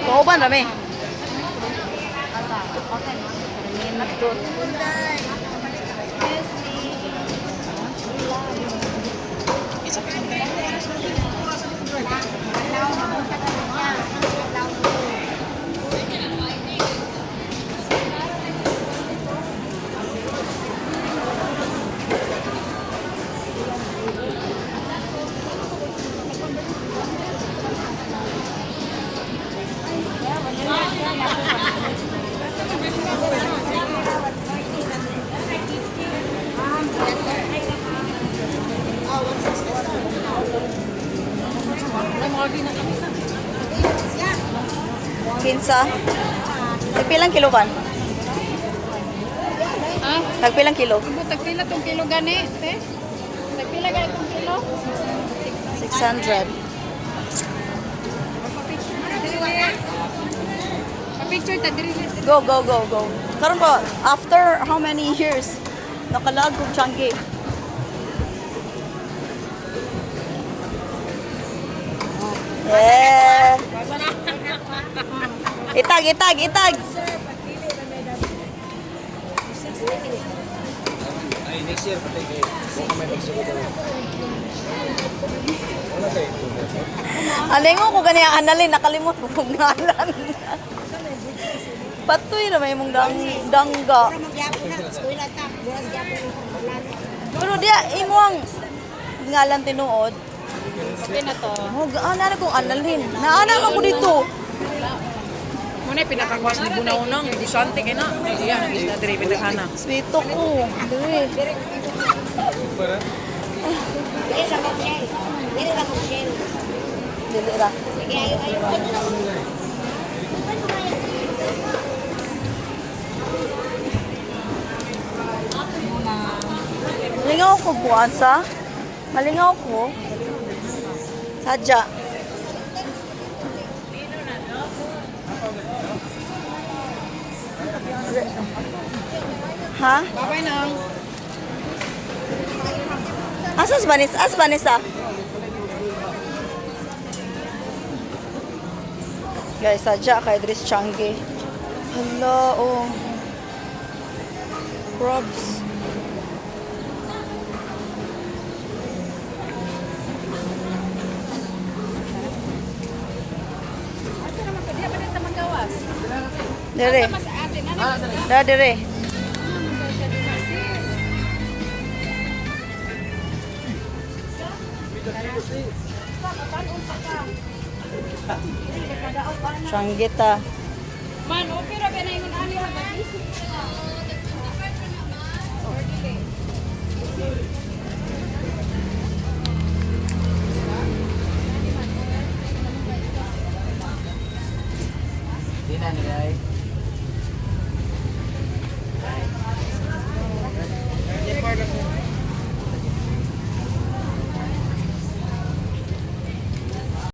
Kauban rami. Nindot. Kinsa? Tagpilang kilo ban? Ah, Tagpilang kilo? ibo tagpila tong kilo gani, te? Tagpila gani tong kilo? 600. Pa-picture ta diri. Go, go, go, go. Karon po, after how many years, nakalag kong Changi. Yeah. Itag, itag, itag. Ay, next year pati kay kung may magsugod ako. Wala tayo. Alingo ko gani ang analin, nakalimot ko kung ngalan. Patuy na may mong dangga. Pero diya, imo ang ngalan tinuod. Okay na to. Oh, ana na kong analin. Naana man ko dito. Muna pinakakwas ni Bunaunang, negosyante kay na. Iya, nag-isda diri pinakana. Sweeto ko. Dili. Dili ra. Malingaw ko buwan sa. Malingaw ko. Sadya. Ha? Babay nang. Asas ba ni? As ba ni sa? Guys, sadya kay Idris Changi. Hala, oh. Crabs. Asa naman to? Diya ba din tamang gawas? Dire. Mas ate na Da, dire. Changi ta. Man, okay ra ba na ingon ani ra